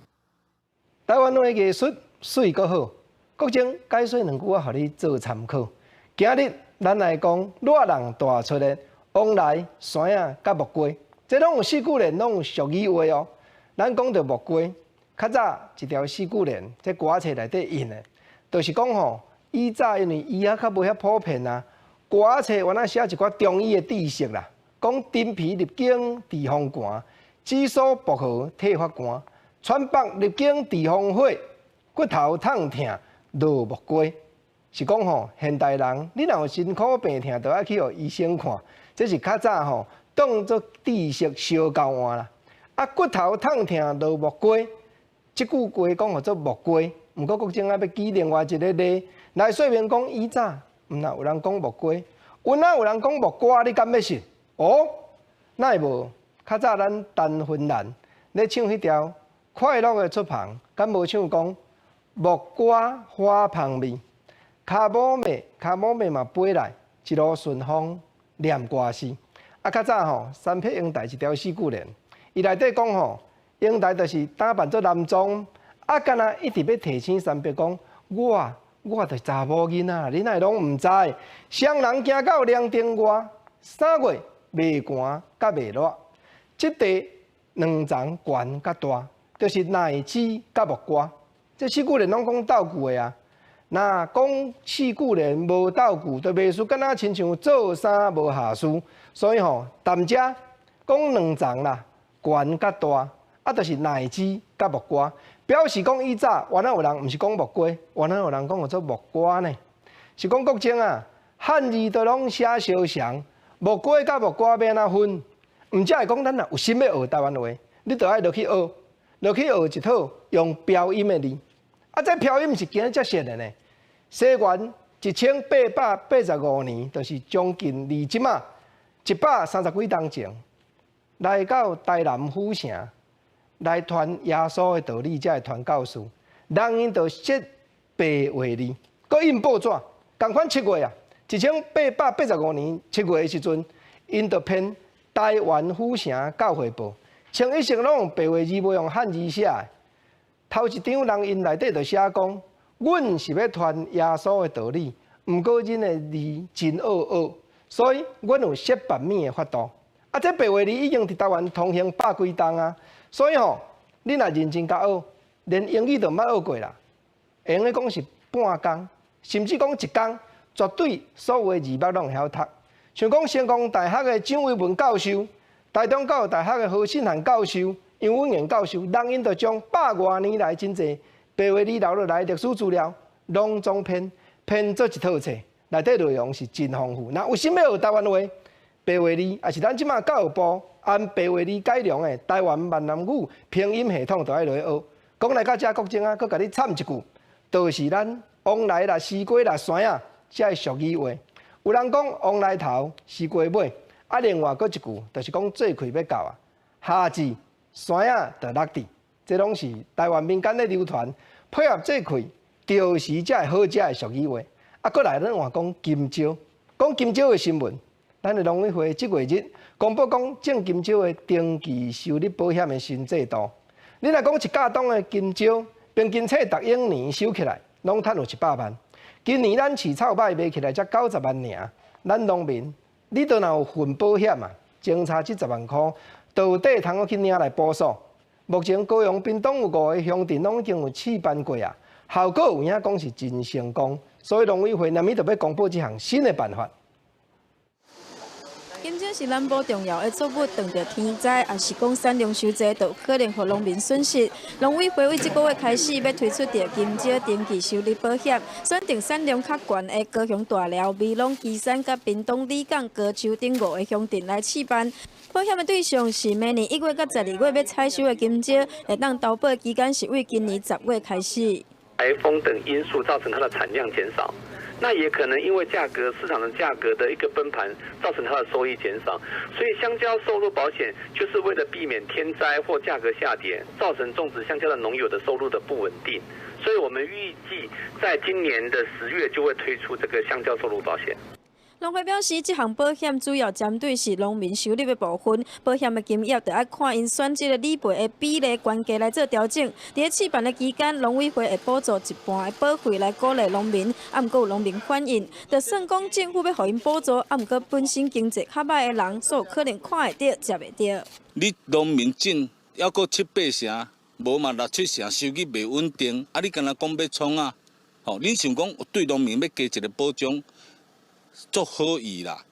台灣話藝術媠閣好，國政解說兩句話，予你做參考。今日咱來講熱人大出的旺來萱仔佮木瓜。這攏有四句聯，攏有俗語話哦。咱講著木瓜，較早一條四句聯，這歌冊內底印的，就是講吼，以早因為醫學較無遐普遍啊，歌冊原來寫一寡中醫的知識啦，講陳皮入經治風寒，紫蘇薄荷退發寒，川北入經治風火，骨頭痛疼落木瓜。是講吼，現代人你若有身軀病痛，就愛去予醫生看，這是較早吼。當做知識相交換啦，啊骨頭痛疼落木瓜，這句話講號做木瓜，毋過國政啊欲舉另外一個例來說明講以早，毋若有人講木瓜，有哪有人講木瓜，你敢欲信？哦，哪會無？較早咱陳芬蘭咧唱彼條快樂的出帆，敢無唱講木瓜花香味，跤母馬跤母馬嘛飛來，一路順風念歌詩。啊，較早吼，三撇英台一條四句聯，伊內底講吼，英台就是打扮做男裝，啊，敢若一直欲提醒三伯講，我我就是查某囡仔，你哪會攏毋知？雙人行到涼亭外，3月袂寒佮袂熱，這地兩層懸佮大，就是奶子佮木瓜。這四句聯攏講鬥句的啊。若講四句聯無鬥句，就袂輸敢若親像做衫無瑕疵。所以吼，踮遮講兩層啦，懸佮大，啊，就是奶子佮木瓜，表示講以早原來有人毋是講木瓜，原來有人講叫做木瓜呢。是講國政啊，漢字都攏寫相像，木瓜佮木瓜欲按怎分？毋才會講咱若有心欲學台灣話，你就愛落去學，落去學一套用標音的字。啊，這標音是今日才學的呢。西元1885年，就是將近離這馬130幾冬前，來到台南府城來傳耶穌的道理，這个傳教士，人𪜶就設白話字，閣印報紙，仝款七月啊，1885年7月的時陣，𪜶就編台灣府城教會報，清一色攏用白話字，無用漢字寫的。頭一張人𪜶內底就寫講。阮是欲傳耶穌的道理，毋過恁的字真惡學，所以阮有設罷免的法度。啊，這白話字已經佇台灣通行百幾冬啊，所以吼，你若認真共學，連英語都毋捌學過啦。會用得講是半工，甚至講一工，絕對所有的字幕攏會曉讀。像講成功大學的蔣維文教授，台中教育大學的何信漢教授、楊文彦教授，人𪜶就將百外年來真濟白話字留落來歷史資料，攏總編編做一套冊，內底內容是真豐富。若有心欲學台灣話，白話字，抑是咱這馬教育部按白話字改良的台灣閩南語拼音系統，就愛落去學。講來到遮國政啊，閣共你參一句，就是咱旺來啦、絲瓜啦、萱仔，這个俗語話。有人講旺來頭，絲瓜尾，啊，另外閣一句，就是講做氣欲到啊，夏至萱仔就落地，這攏是台灣民間咧流傳，配合做氣，就是這个好食的俗語話。啊，閣來咱換講金蕉，講金蕉的新聞，咱的農委會這月日公布講種金蕉的登記收入保險的新制度。你若講一甲當的金蕉，平均冊逐英年收起來，攏趁有100萬。今年咱飼草買賣起來才90萬爾，咱農民，你都若有份保險啊，相差這10萬箍，就有地通去領來補數。目前高雄、屏東有五个鄉鎮攏已經有試辦過啊，效果有影講是真成功，所以農委會年尾就欲公布這項新的辦法。金蕉是南部重要的作物，遇著天災，抑是講產量傷濟，就可能予農民損失。農委會為這個月開始，欲推出著金蕉長期收入保險，選定產量較懸的高雄大寮、美濃、旗山佮屏東里港、高丘等五个鄉鎮來試辦。保險的對象是明年1月到12月欲採收的金蕉，會當投保期間是為今年10月開始。颱風等因素造成它的產量減少。那也可能因為價格市場的價格的一個崩盤，造成它的收益減少。所以香蕉收入保險就是為了避免天災或價格下跌，造成種植香蕉的農友的收入的不穩定。所以我們預計在今年的10月就會推出這個香蕉收入保險。農會表示，這項保險主要針對是農民收入的部分，保險的金額就愛看𪜶選擇的理賠的比例懸低來做調整。佇咧試辦的期間，農委會會補助一半的保費來鼓勵農民，啊，毋過有農民反映，就算講政府欲予𪜶補助，啊，毋過本身經濟較䆀的人，所有可能看會著、食袂著。你農民種猶閣七八成，無嘛六七成收入袂穩定，啊，你敢若講欲創啊？吼，恁想講對農民欲加一個保障？足好意啦！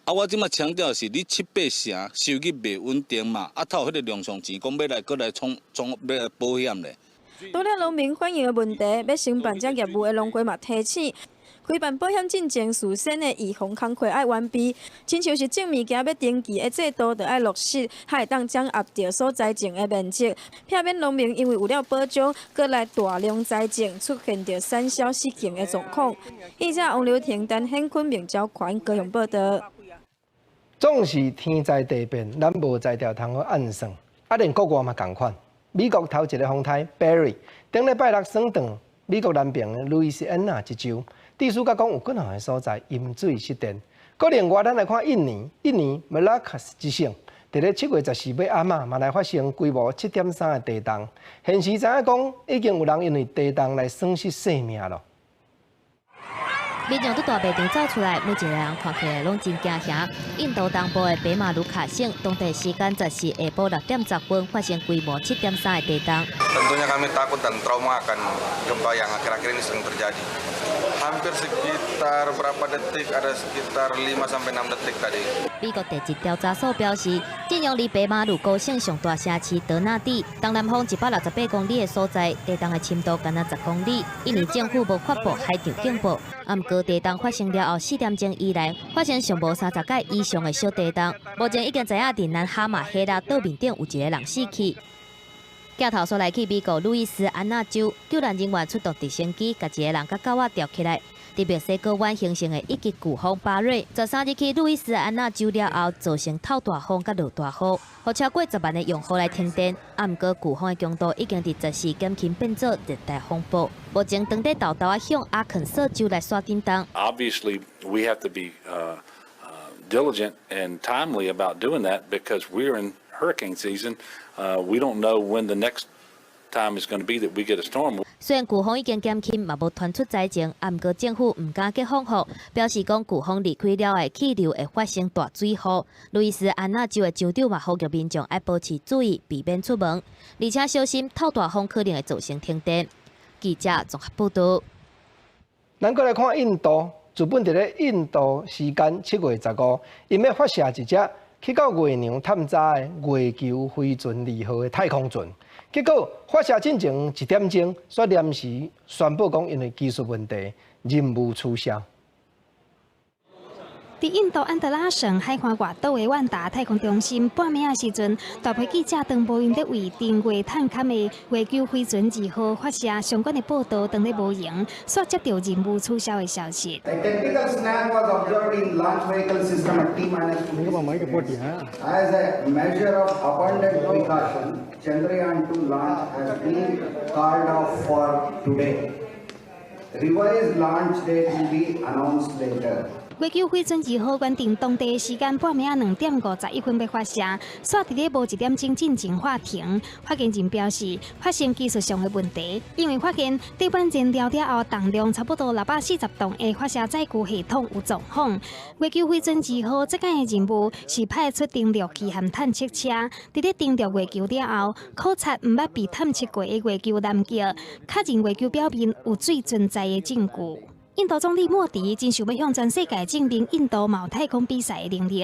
啊，我這馬強調的是，你七八成收入袂穩定嘛，啊，透彼个量上錢，講欲來閣來創創欲來保險咧。除了農民反映的問題，欲承辦這業務的農會嘛提醒，開辦保險進前，事先的預防工課愛完備，親像是種物件欲登記的制度，就愛落實，才會當掌握著所栽種的面積，避免農民因為有了保障，閣來大量栽種，出現著產銷失衡的狀況。記者王劉婷、陳顯坤、明昭權高雄報道。總是天災地變，咱無才調通好按算，啊，連國外嘛仝款。美國頭一个風颱 Barry，頂禮拜六損斷美國南爿的路易斯安那一州。地勢甲講有幾若个所在淹水失電。閣另外，咱來看印尼，印尼馬拉喀什一省，佇咧7月14日暗仔嘛來發生規模7.3的地動，現時知影講已經有人因為地動來損失性命囉。民眾佇大賣場走出來，每一个人看起來攏真驚嚇。印度東部的北馬魯卡省，當地時間14下晡6點10分發生規模7.3的地動。 Tentunya kami takut dan trauma akan gempa yang akhir-akhir ini sering terjadi. Hampir sekitar berapa detik, ada sekitar 5 sampai 6 detik tadi. 美國地質調查所表示，這樣離北馬魯高省上大城市德納蒂東南方168公里的所在，地動的深度干焦10公里。印尼政府無發布海潮警報，啊，毋過地動發生了後，4點鐘以來發生上無30擺以上的小地動。目前已經知影佇南哈馬黑拉島面頂有一個人死去。鏡頭煞來去美國路易斯安那州，救援人員出動直升機，共一个人佮狗仔吊起來。佇墨西哥灣形成的一級颶風巴瑞，13日去路易斯安那州了後，造成透大風佮落大雨，予超過10萬的用戶來停電。啊，毋過颶風的強度已經佇14減輕變做熱帶風暴。目前當地沓沓仔向阿肯色州來煞震動。 Obviously, we have to be diligent and timely about doing that because we're in hurricane season. We don't know when the next time is going to be that we get a storm. 雖然颶風已經減輕，嘛無傳出災情，啊，毋過政府毋敢激風雨，表示講颶風離開了後，氣流會發生大水雨。路易斯安那州的州長嘛呼籲民眾愛保持注意，避免出門，而且小心透大風可能會造成停電。記者綜合報道。咱閣來看印度，日本佇咧印度時間7月15，𪜶欲發射一隻去到月娘探查的月球飛船二號的太空船，結果發射進前一點鐘，煞臨時宣布講因為技術問題，任務取消。佇印度安德拉省海岸外島的萬達太空中心，半暝仔時陣，大批記者當無閒佇為登月探勘的月球飛船二號發射相關的報道，當咧無閒，煞接著任務取消的消息。 A technical snag was observed in launch vehicle system at T minus 2. As a measure of abundant precaution, Chandrayaan 2 launch has been called off for today. Revised launch date will be announced later. 月球飛船二號原定當地時間半暝仔2點51分欲發射，煞佇咧無一點鐘進前喊停。發言人表示，發生技術上的問題，因為發現底盤燃料了後，重量差不多640噸的發射載具系統有狀況。月球飛船二號這擺的任務是派出登陸器和探測車，佇咧登陸月球了後，考察毋捌被探測過的月球南極，確認月球表面有水存在的證據。印度總理莫迪真想欲向全世界證明印度嘛有太空比賽的能力。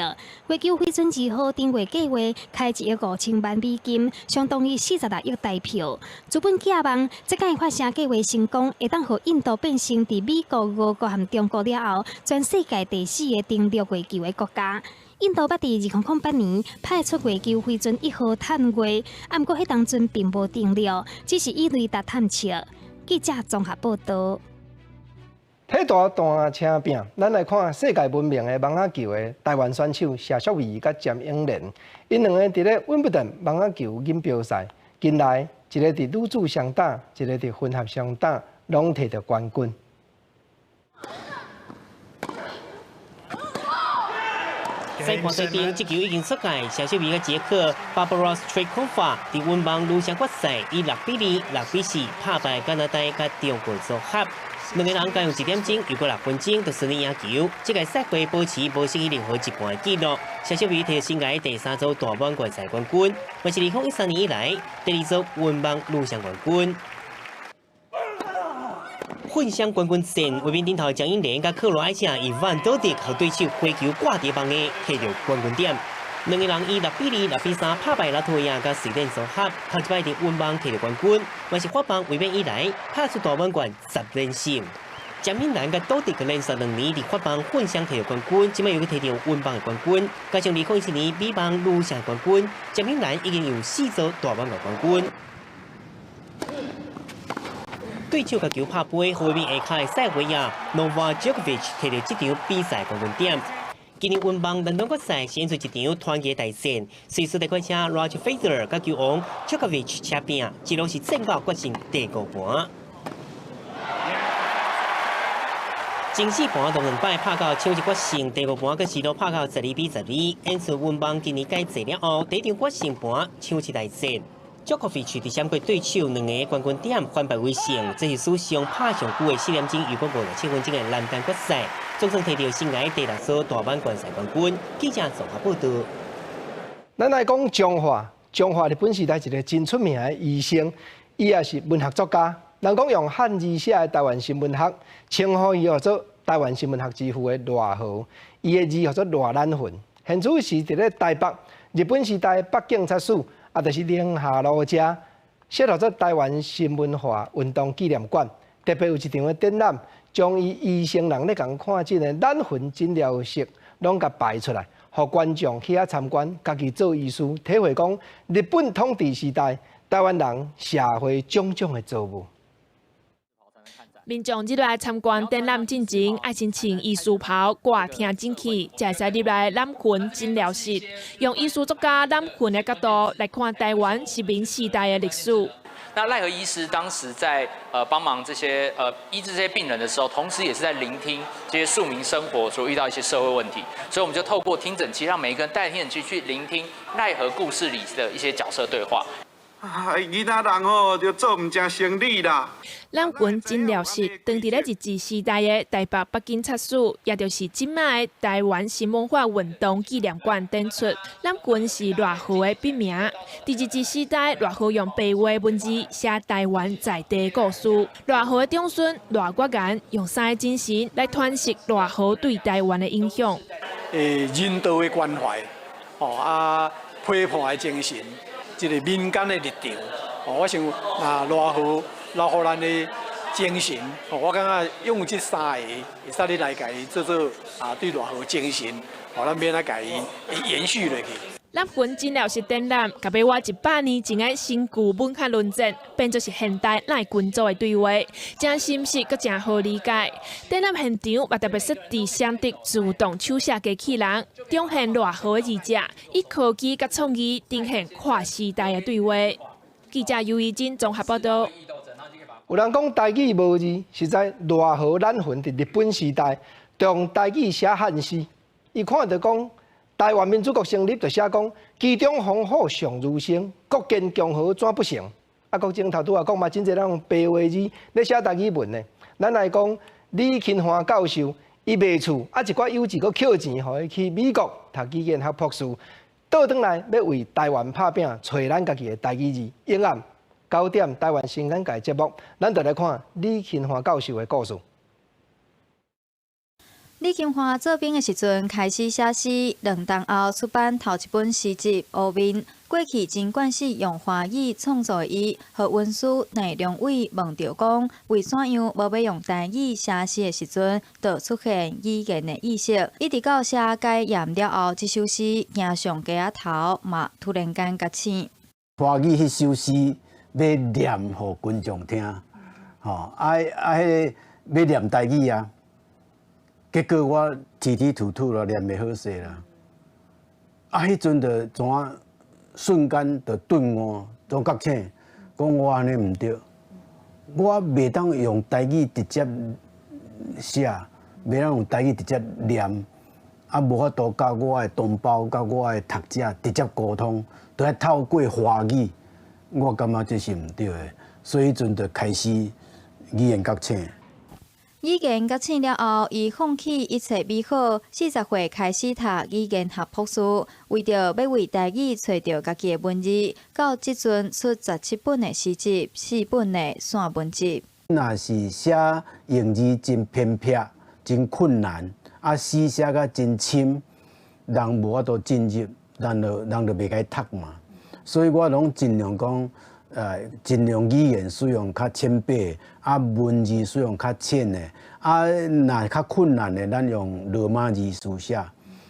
月球飛船二號登月計劃開1億5千萬美金，相當於46億台票。資本寄望這擺發射計劃成功，會當予印度變成佇美國、俄國和中國了後，全世界第四个登陸月球的國家。印度捌佇2008年派出月球飛船1號探月，啊，毋過彼當陣並無登陸，只是以雷達探測。記者綜合報導。體壇大車拼，咱來看世界聞名的網仔球的台灣選手謝淑薇佮詹永蓮，𪜶兩个佇咧溫布頓網仔球錦標賽，近來一个佇女子雙打，一个佇混合雙打，攏摕著冠軍。西看對面，這球已經出界，謝淑薇佮捷克 Barbora Strycova 佇溫網女雙決賽以6比2、6比4拍敗加拿大佮中國組合。兩个人共用一點鐘，又閣6分鐘就順利贏球。這個賽會保持無失去任何一盤的紀錄。謝淑薇摕生涯第三座大滿貫賽冠軍，嘛是2013年以來第二座溫網女雙冠軍。混雙冠軍戰，衛冕頂頭江英蓮佮克羅埃西亞伊萬多迪和對手火球掛佇網的，摕著冠軍點。兩个人以6比2、6比3拍敗拉脫維亞佮瑞典組合，頭一擺佇溫網摕著冠軍，嘛是法網衛冕以來拍出大滿貫10連勝。江敏蘭佮多迪克連續2年佇法網混雙摕著冠軍，這擺又閣摕著溫網的冠軍，加上2017年美網女雙冠軍，江敏蘭已經有四座大滿貫冠軍。對手共球拍飛，予衛冕下跤的塞爾維亞諾瓦喬科維奇摕著這場比賽冠軍點。今年溫網男單決賽演出一場傳奇大戰，瑞士提款車羅傑費德爾佮球王喬科維奇車拼，一路是戰到決勝第五盤。前四盤都兩擺拍到搶一決勝，第五盤閣是都拍到12比12，演出溫網今年改制了後，第一場決勝盤搶七大戰。喬科維奇佇閃過對手兩个冠軍點，反敗為勝，這是史上拍上久的4點鐘又閣57分鐘的男單決賽，總算摕著生涯第六座大滿貫賽冠軍。記者綜合報導。咱來講彰化，彰化日本時代一个真出名的醫生，伊也是文學作家。人講用漢字寫的台灣新文學，稱呼伊號做台灣新文學之父的賴和，伊的字號做賴蘭魂。現此時佇咧台北日本時代北警察署。啊，就是寧夏路遮設立做台灣新文化運動紀念館，特別有一場的展覽，將伊醫生人咧共看診的懶魂診療室，攏共擺出來，予觀眾去遐參觀，家己做醫師，體會講日本統治時代台灣人社會種種的遭遇。民眾入來參觀展覽進前，愛先穿醫師袍、掛聽診器，才會使入來攬魂診療室，用醫師作家攬魂的角度來看台灣殖民時代的歷史。那賴和醫師當時在幫忙這些醫治這些病人的時候，同時也是在聆聽這些庶民生活所遇到一些社會問題，所以我們就透過聽診器，讓每一個人帶聽診器去聆聽賴和故事裡的一些角色對話。啊，囡仔人吼就做毋成生理啦。攬魂診療室，當佇咧日治時代的台北北警察署，也就是這擺的台灣新文化運動紀念館展出。攬魂是賴和的筆名。佇日治時代，賴和用白話文字寫台灣在地故事。賴和的長孫賴國岩用三个精神來詮釋賴和對台灣的影響。人道的關懷，吼啊，批判的精神。這个民間的立場，我想啊，賴和留予咱的精神，我感覺用這三个會使你來共伊做做啊，對賴和精神，咱免來共伊延續落去。攬魂診療室展覽，共欲倚100年前的新舊文學論戰，變做是現代咱群組的對話，誠深實閣誠好理解。展覽現場嘛特別設置雙德自動手寫機器人，展現賴和的字跡，以科技佮創意呈現跨時代的對話。記者尤怡珍綜合報導。有人講台語無字，實在賴和懶雲佇日本時代用台語寫漢詩，伊看著講台灣民主國成立，就寫講其中烽火尚如星，國建共和怎不成？啊，國政頭拄仔講嘛，真濟人用白話字咧寫台語文呢。咱來講李勤華教授，伊賣厝啊，一寡有志閣扣錢，予伊去美國讀語言學博士，倒轉來欲為台灣拍拚，揣咱家己的台語字。永暗9點台灣新眼界節目，咱就來看李勤華教授的故事。李勤華做兵的時陣開始寫詩，2冬後出版頭一本詩集《烏面》。過去真慣勢用華語創作的伊，予恩師鄭良偉問著講，為怎樣無欲用台語寫詩的時陣，就出現語言的意識。一直到寫解嚴了後，這首詩行上街仔頭嘛，突然間覺醒。華語彼首詩欲念予觀眾聽，吼啊啊！彼個欲念台語啊，結果我啼啼吐吐啦，念袂好勢啦。啊，彼陣就怎瞬間就頓悟，就覺醒，講我按呢毋對，我袂當用台語直接寫，袂當用台語直接念，啊，無法度佮我的同胞、佮我的讀者直接溝通，都愛透過華語，我感覺這是毋對的，所以彼陣就開始語言覺醒。語言覺醒了後，伊放棄一切美好，40歲開始讀語言學博士，為著欲為台語揣著家己的文字，到這陣出17本的詩集，4本的散文集。若是寫英字真偏僻、真困難，啊詩寫甲真深，人無法度進入，人就袂共伊讀嘛。所以我攏盡量講，盡量語言使用較淺白，啊文字使用較淺的，啊若較困難的，咱用羅馬字書寫。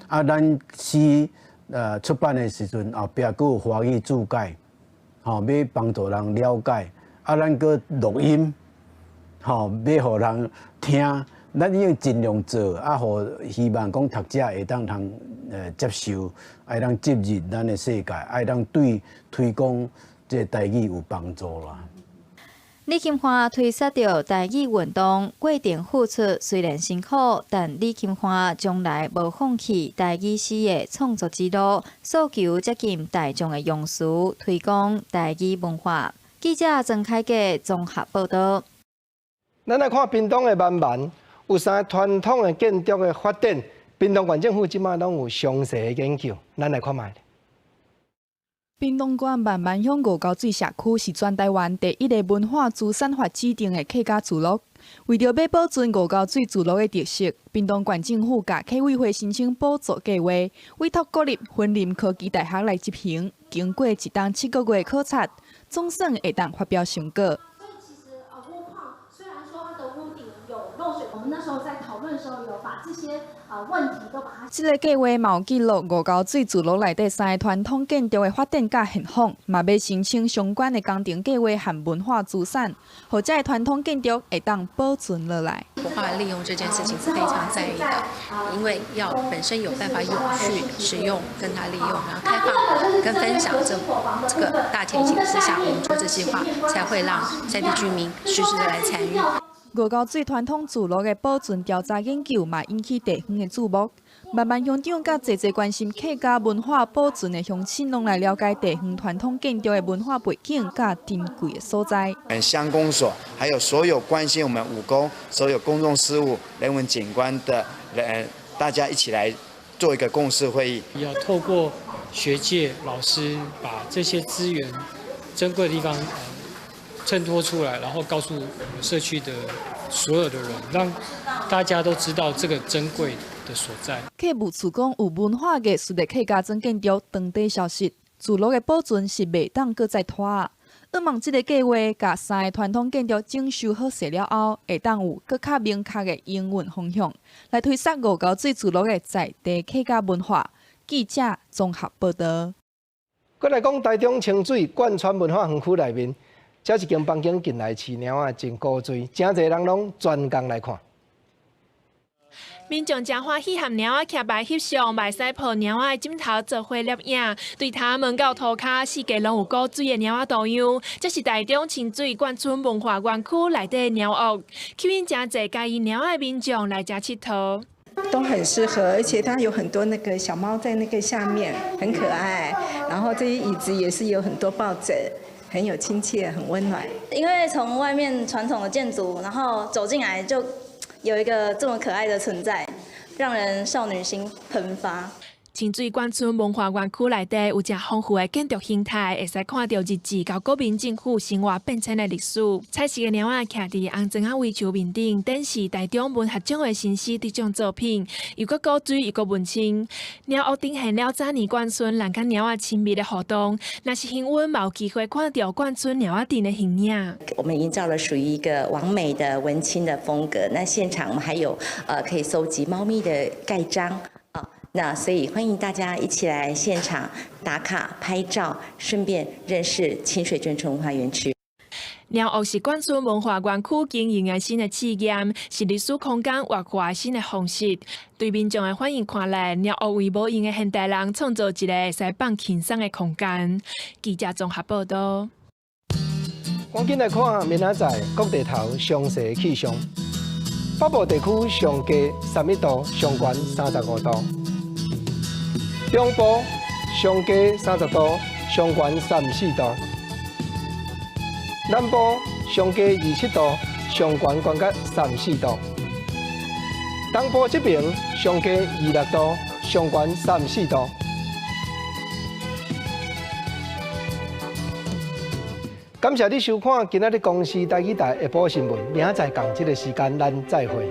啊，咱詩出版的時陣，後壁閣有華語注解，吼，欲幫助人了解。啊，咱閣錄音，吼，欲予人聽。咱已經盡量做，啊，予希望講讀者會當通接受，會當進入咱的世界，會當對推廣這台語有幫助啦。李金華推捒著台語運動過程付出雖然辛苦，但李金華從來無放棄台語詩的創作之路，訴求接近大眾的用詞，推廣台語文化。記者曾凱傑綜合報道。咱來看屏東的慢慢，有三個傳統的建築的發展，屏東縣政府這馬攏有詳細的研究，咱來看覓。屏東縣萬巒鄉吳溝水社區是全台灣第一个文化資產法指定的客家聚落。為著欲保存吳溝水聚落的特色，屏東縣政府共客委會申請補助計劃，委託國立雲林科技大學來執行。經過一冬7個月考察，總算會當發表成果。雖然說它的屋頂有漏水，我們那時候在討論的時候有把這些問題都把它。這个計劃嘛有記錄吳溝水聚落內底三个傳統建築的發展佮現況，嘛欲申請相關的工程計劃和文化資產，予這个傳統建築會當保存落來。活化利用這件事情是非常在意的，因為要本身有辦法永續使用、跟它利用，然後開放跟分享這個大前提之下，我們做這計劃才會讓在地居民實時的來參與。吳溝水傳統聚落的保存調查研究嘛，引起地方的注目。萬巒鄉長佮濟濟關心客家文化保存的鄉親，攏來了解地方傳統建築的文化背景佮珍貴的所在。鄉公所，還有所有關心我們吳溝所有公眾事務、人文景觀的人，大家一起來做一個共識會議。要透過學界老師把這些資源珍貴的地方襯托出來，然後告訴我們社區的所有的人，讓大家都知道這個珍貴的所在。客務處講，有文化藝術的客家莊建築當地消失，聚落的保存是袂當閣再拖。希望這個計劃共三个傳統建築整修好勢了後，會當有閣較明確的營運方向，來推捒吳溝水聚落的在地客家文化。記者綜合報道。閣來講，台中清水貫穿文化園區內面，這一間房間近來飼貓仔真古錐，誠濟人攏專工來看。民眾誠歡喜和貓仔徛牌翕相，嘛會使抱貓仔的枕頭做伙攝影。對頭門到塗跤，四界攏有古錐的貓仔圖樣。這是台中清水貫村文化園區內底的貓屋，吸引誠濟佮意貓仔的民眾來遮𨑨迌。都很適合，而且它有很多那個小貓在那個下面，很可愛。然後這些椅子也是有很多抱枕，很有親切，很溫暖。因為從外面傳統的建築，然後走進來就有一個這麼可愛的存在，讓人少女心噴發。清水貫村文化園區內底有誠豐富的建築形態，會使看著日治佮國民政府生活變遷的歷史。彩色的貓仔徛佇紅磚仔圍牆面頂，展示台中文學獎的新詩得獎作品，又閣古錐又閣文青。貓屋展現了早年貫村人佮貓仔親密的互動。若是幸運，嘛有機會看著貫村貓仔鎮的形影。我們營造了屬於一個網美的文青的風格。那現場我們還有可以蒐集貓咪的蓋章。那所以歡迎大家一起來現場打卡拍照，順便認識清水眷村文化園區。貓屋是貫村文化園區經營的新的試驗，是歷史空間活化新的方式。對民眾的反應看來，貓屋為無閒的現代人創造一個會使放輕鬆的空間。記者綜合報道。趕緊來看明仔載各地頭詳細的氣象。北部地區上低11度，上懸35度。中部上低30度，上懸34度；南部上低27度，上懸懸到34度。東部這邊上低26度，上懸34度。感謝你收看今仔日公視台語台下晡新聞，明仔載仝這个時間，咱再會。